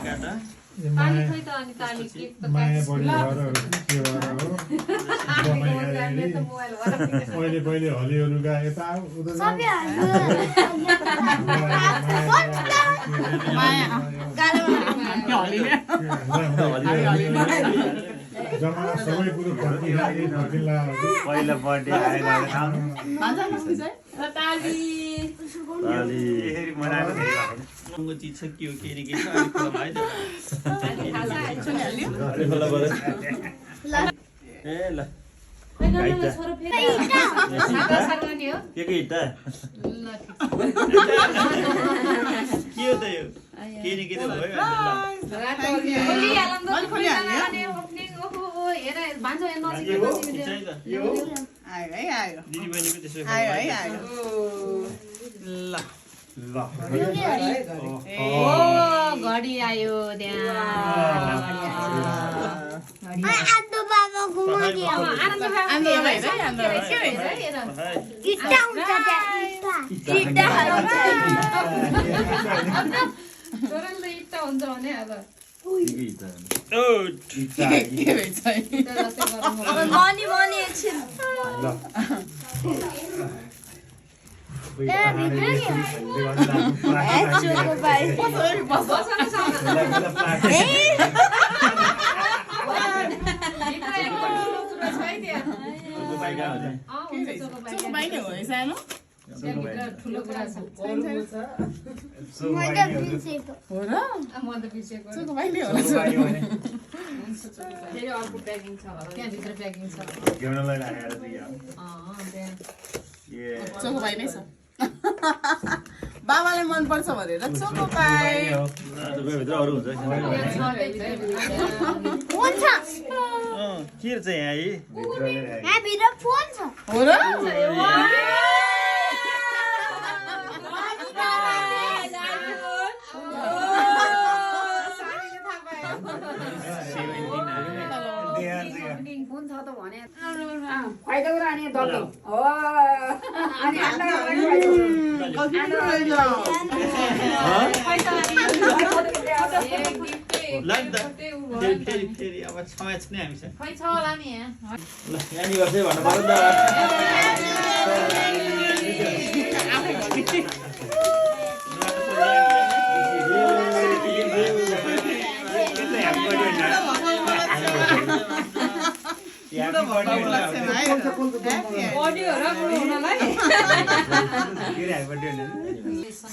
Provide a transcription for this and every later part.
ताली खै त अनि ताली केक त पहिले हलिहरू गा यता जम्मा सबै कुरो फर्किला पहिला बर्थडे आएर चिज छ के हो के नि के छ अलिक कुरा आइज ए ल के इटा के हो त यो के नि के त भयो दिदी बहिनीको त्यसो घडी आयो इट्टा हुन्छ भने अब ठुलो कुरा छ फेरि अर्को प्याकिङ छ त्यहाँभित्र प्याकिङ छ चोको पाई नै छ बाबालाई मन पर्छ भनेर चोको पाई अरू हुन्छ के छ यहाँ हो र फेरि अब समय छ नि हामीसँग खै छ होला नि यहाँ ल एनिभर्सरी भन्नु पर्यो नि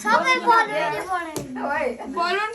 सबै बलुन